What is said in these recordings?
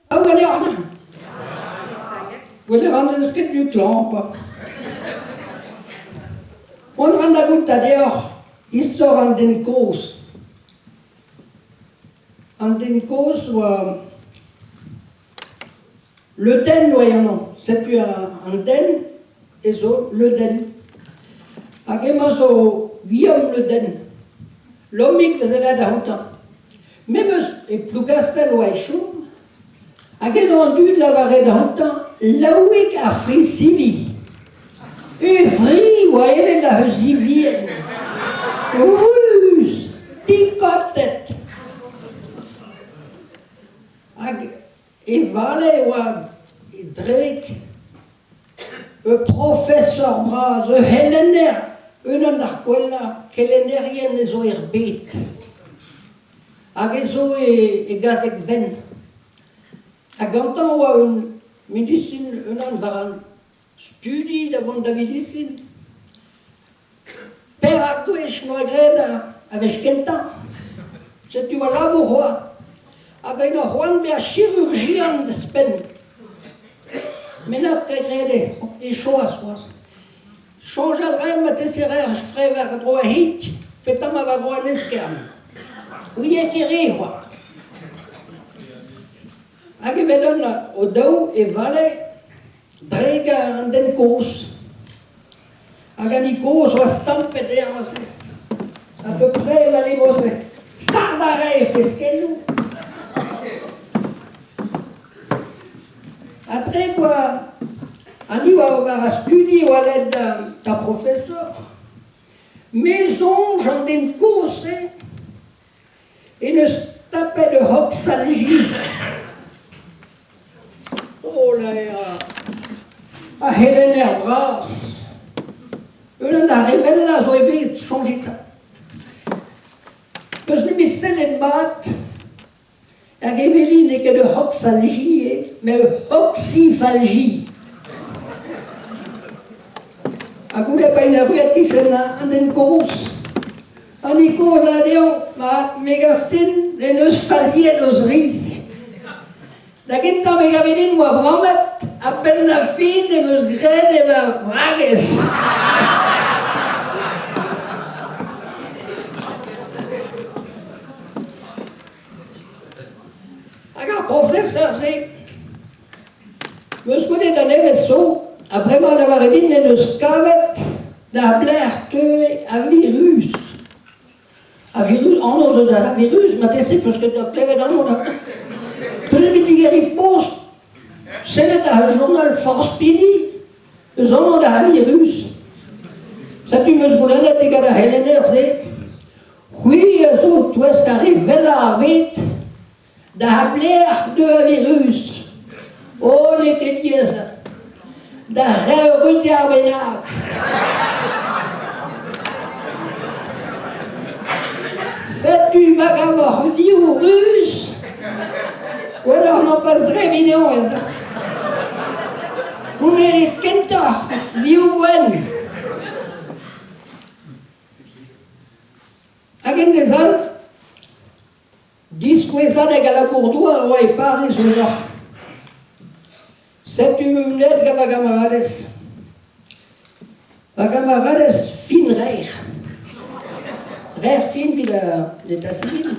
Traoù ganeoc'h? Gwelet a ran n'eus ket du klañv kwa. Mont a ran da gountañ deoc'h istor an den kozh. An den kozh oa Le Den oa e anv. Setu an den e zo Le Den. Hag hemañ zo Guillaume Le Den. Lomig 'veze lâret ac'hantañ. Memes e Plougastell oa e chom, hag eno an dud lavaret ac'hantañ Laouig ar fri-sivi. E fri oa evel ar sivien, ruz, pikotet. Hag e vale oa e drek ur profesor bras, ur c'helenner, unan ar gwellañ kelennerien ez zo er bed. Hag ez zo e gazeg wenn. Ha gantañ oa un medisin unan war an studi da vont da vedisin. Pevar gwech 'noa graet a wech kentañ. Setu al labour c'hoazh. Hag en ur c'hoant bezañ chirurjian ouzhpenn. Met n'a ket graet e choaz c'hoazh. Soñjal 'raemp marteze 'raer frev war-dro ar c'hig petamant war-dro an eskern. Ouie ket re c'hoazh. Hag evel-henn o-daou e vale Dreg an den kozh. Hag an hini kozh oa stampet dezhañ aze. À peu près evel e vo-se. Stardañ a rae e feskennoù. Ha dreg oa an hini oa war ar studi oa aet da professor. Me soñj an den kozh-se en deus tapet ur c'hoksalji. Oh là ya! Ar c'helenner bras! Unan ar re wellañ zo ebet, soñjit. Peus nemet sellet mat hag e weli n'eo ket ur c'hoksalji eo, met ur c'hoksifalji. Ha goude pa int erruet e-kichen an den kozh, an hini kozh a dezhañ, mat, me gav din en deus faziet o zri. Da gentañ me gave din oa brammet, a-benn ar fin em eus graet evel bragez. Hag ar professeur-se 'm eus gwelet a-nevez zo, ha bremañ lavaret din en deus kavet da belec'h teue ar viruz. Ar viruz, anv zo eus ar viruz, marteze 'peus ket klevet anv da. Peus bet digeriñ post, sellet ar journal Forzh Pini, eus anv da ar viruz. Setu 'm eus goulennet digant ar c'helenner-se, c'hwi a zo touesk ar re wellañ ar bed, Da belec'h deu ar viruz? Oh, n'eo ket diaes Da reiñ ur rudiad bennak. Setu ma gavoc'h vioù ruz, gwelloc'h nompas drebiñ dezhañ. Gounezit kentoc'h vioù gwenn. Hag en dez all, Diskouezadeg al labour-douar a oa e Pariz ouzhoc'h. Setu un aet gant ma gamaradez. Ma gamaradez fin reer. Reer fin evit l'état civil.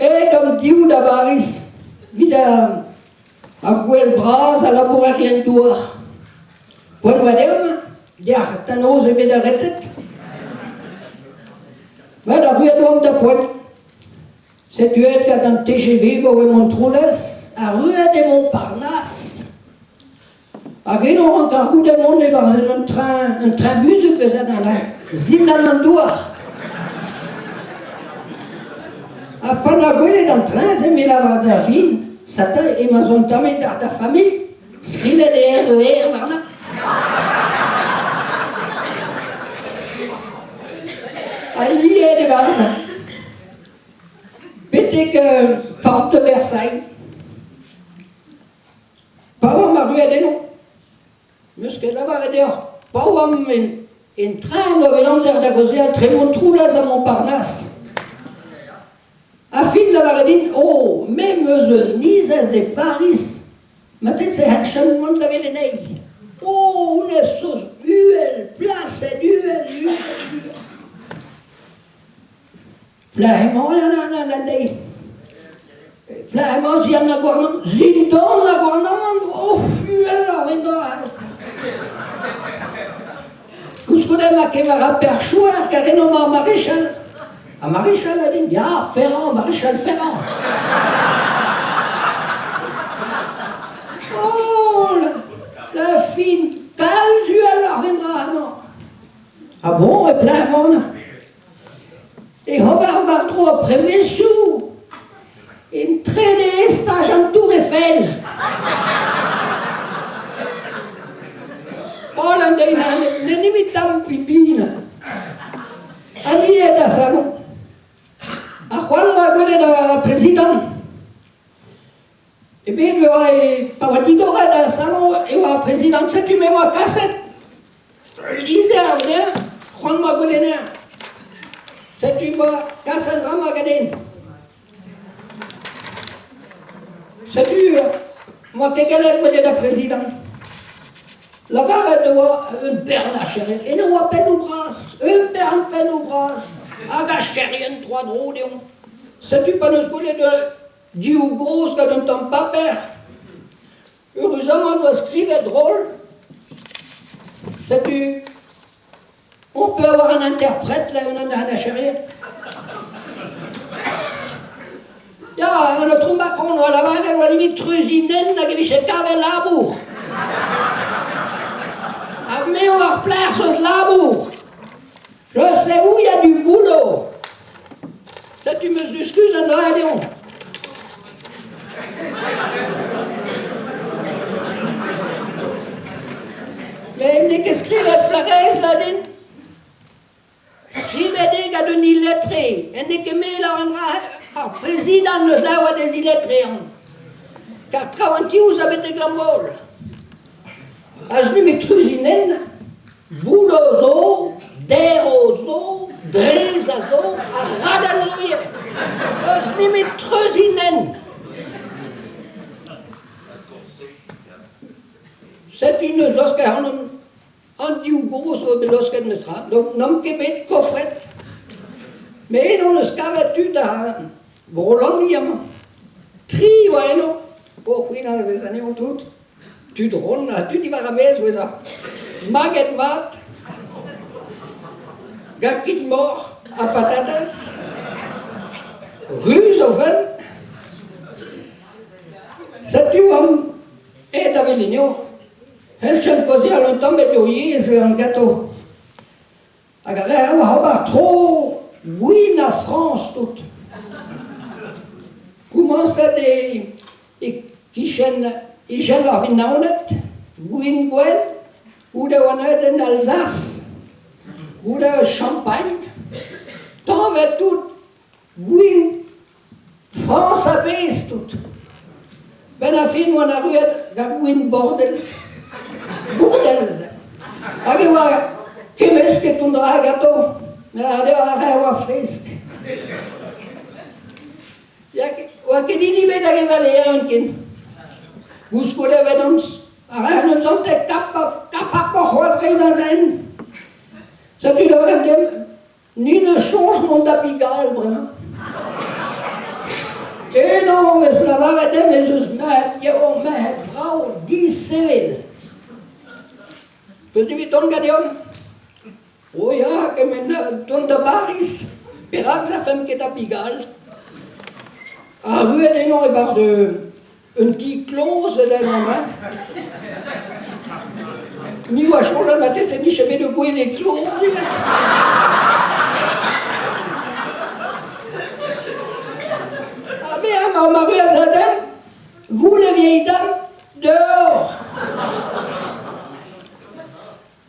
Aet omp div da Bariz evit ar gouel bras a labourerien-douar. Poent oa deomp, deoc'h da noz eo bet arretet. Met arruet oamp da poent. Setu aet gant an TGV 'baoe Montroulez, arruet e Montparnasse. Hag eno rank ar goude mont e-barzh un train, un train buzhug eus an zindan an douar. Ha pa 'na gwelet an train-se, me lavar da fin, sata emañ zon tammig d'ar da familh. Skrivet eo RER warnañ. Aliet e-barzh betek Porte de Versailles. Pa oamp arruet eno, n'eus ket lavaret deoc'h, pa oamp en train oa bet amzer da gaozeal tre Montroulez ha Montparnasse. Ha eus un nizez e Pariz, marteze e c'hellfemp mont da welet anezhi. Oh, honnezh zo uhel, plaset uhel, uhel, uhel. Pelec'h emañ an deiz? Pelec'h emañ zindan ar gouarnamant? Zindan ar gouarnamant? Oh, uheloc'h en-dra! Koulskoude emañ ket war ar perchouer kar eno emañ ar marichal. Ar marichal a din, ya, Ferrand, marichal Ferrand. Oh, la fin, kalz uheloc'h en-dra amañ. Ah bon, e pelec'h emañ? E ober war-dro ar prevesoù en trede estaj an Tour Eiffel. Holl an deiz n'eo nemet tamm pipin. Aliet da salon. Ha c'hoant 'oa gwelet ar prezidant. E bet e oa pa oa digoret ar salon e oa ar prezidant setu me oa kaset ul lizher dezhañ c'hoant 'moa gwelet anezhañ. Setu 'moa kas an dra-mañ ganin. Setu 'moa ket gallet gwelet ar prezidant. Lavaret e oa un bern archerien. Eno oa pennoù bras, un bern pennoù bras hag archerien tro-dro deomp. Setu pa 'neus gwelet Div gozh gant un tamm paper. Eüruzamant 'oa skrivet drol. Setu on peut avoir un interprète là, un archerien. Ya, an aotrou Macron oa lavaret oa limit treuziñ hent hag e vije kavet labour. Ha me eo ar plac'h eus labour. Je sais où il y a du boulot. Setu 'm eus diskuizh an dra deomp. Met n'eo ket skrivet flarez la din. Skrivet eo gant un illettre. En n'eo ket me lâr an dra ar prezidant 'neus lâret e zillettre amañ. Kar traoù an tioù zo betek Lambaol. Ha se nemet truzinenn, boulot zo, derv zo, drez a zo, ha raden zo ivez. Eus nemet treuzinenn. Setu n'eus laosket ac'hanon an div gozh zo bet laosket memestra. N'omp ket bet kofret. Met eno 'neus kavet tud da Bro-Landi amañ. Tri oa eno. O, c'hwi n'anavez anezho tout. Tud ront ha tud diwar ar maez 'ouezañ. Maget mat, gant kig-moc'h ha patatez, ruz o fenn. Setu omp aet da Velinio. C'hellfemp kaozeal un tamm bet o yezh gant ganto. Hag a lec'h oa ober tro gwin a Frañs tout. Komañset e-kichen Ijel ar Vinaoned, gwin gwenn, goude oa aet en Alzas, goude Champagn, tañvet tout gwin Frañs a-bezh tout. Benn ar fin oan arruet gant gwin Bordel. Bourdel! Hag e oa kemmesket an dra ganto, met ar re a oa fresk. Ya, oa ket hini bet hag e valean ken. Koulskoude eveldomp, ar re n'eus hanter kapapoc'h c'hoazh reiñ ma zen. Setu lavaret deomp, ni ne soñj mont da Pigalle bremañ. Eno 'vez lavaret deomp ez eus merc'hed yaouank, merc'hed brav, disevel. Peus evit dont ganeomp? O ya, kement dont da Bariz, perak 'z afemp ket da Pigalle? Arruet eno e-barzh un ti kloz evel amañ. Ni 'oa soñjal marteze 'nije bet ur gwele kloz ivez. Ha bezañ emañ ma ruad demp, vous les vieilles dames, dehors!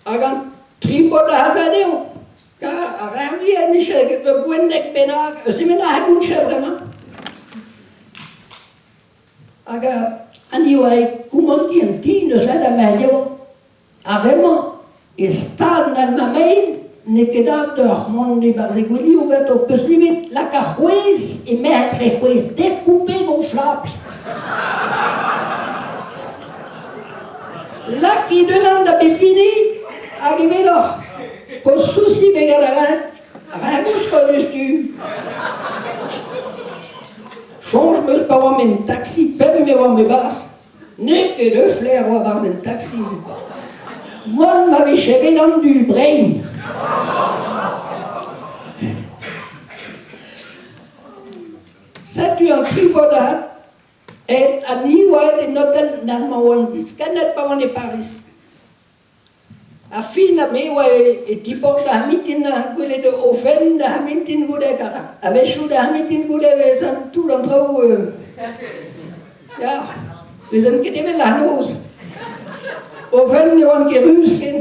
Hag an tri paotr a hazard eo. Kar ar Hervie 'nije ur gwenneg bennak, eus emen a c'hellfe bremañ. Hag an eo koumantiñ an ti n'eus let amañ Ar re-mañ e stad Almamein n'eo ket dav deoc'h mont e-barzh e gwelioù ganto peus nemet lak ar c'hwezh e-merc'hed re c'hwezh des poupées gonflables. Lakit unan da bep hini hag e weloc'h po sousi bet gant ar ragoskod diouzhtu. Soñj 'm eus pa oamp en taksi, pemp e oamp e-barzh. N'eo ket ur flaer oa war an taksi. Mont ma vije bet an dud brein. Setu an tri bodad aet ha ni oa aet en otel na ma oan diskennet pa oan e Pariz. Ar fin ha me oa e tibord ar mintin ha gwelet o fenn d'ar mintin goude a-wechoù d'ar mintin goude e vezan tout an traoù ya 'vezan ket evel ar noz. O fenn ne oan ket ruz ken.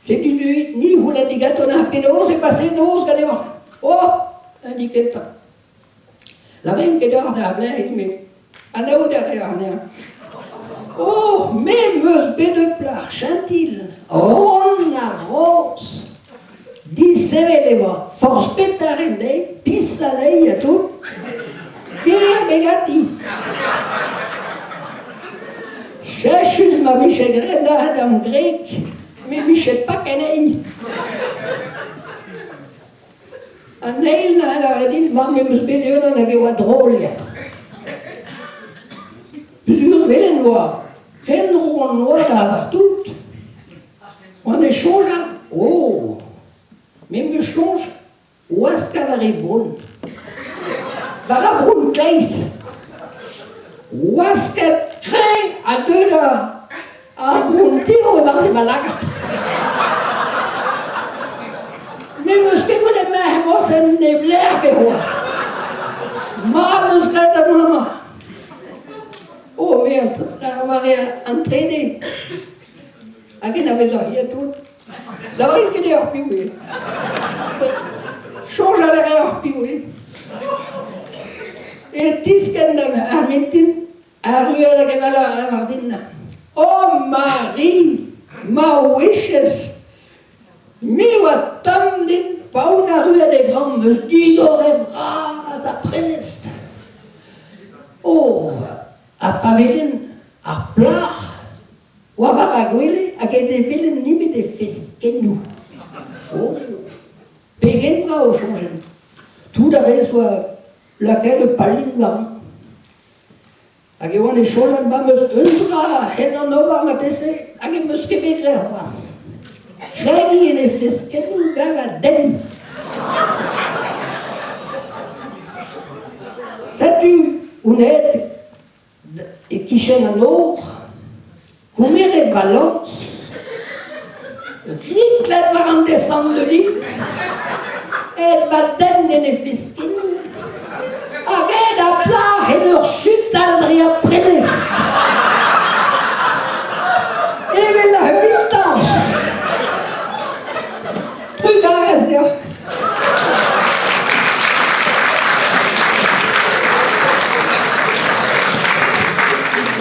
Setu ni 'c'houlenn diganto na penaos e pase noz ganeoc'h. Oh, an hini kentañ. Lavarin ket deoc'h da blez, met anaout a reoc'h anezhañ. Oh, me 'm eus bet ur plac'h jentil, ront ha roz. Disevel e oa, forzh petra 'rin dezhi, pisañ anezhi ha tout. Ker bet ganti. Chechus ma vije graet neuze d'am gwreg, me 'vije paket anezhi. An eil a lâre din, mamm em eus bet unan hag e oa drol ya. Peogwir velen oa, ken roan oa da partout. Oan e soñjal, oh, me 'm eus soñj waskañ war e bronn. War ar bronn kleiz. Wasket kreñv ha deut ar bronn piv e-barzh ma lagad. Me 'm eus ket gwelet merc'h morse nep lec'h pe c'hoazh. Mat 'm eus graet an dra-mañ. Oh, me war an trede. Hag en a vezañ hir tout. Lavarit ket deoc'h piv eo. Soñjal a reoc'h piv eo. E tiskenn ar mintin arruet hag e lavar din Oh Mari, ma wishes Me oa tamm din pa on arruet e gambr eus digoret bras ar prenestr. Oh, ha pa welen ar plac'h oa war ar gwele hag e ne welen nemet he feskennoù. Oh, pegen brav soñjen. Tout a rez oa lakaet ur palin warni. Hag e oan e soñjal ma 'm eus un dra a c'hellan ober marteze hag em eus ket bet graet c'hoazh. Kregiñ en he feskennoù gant va dent. Setu on aet e-kichen an nor, komeret va lañs, rinklet war an descente de lit, aet va dent en he feskennoù.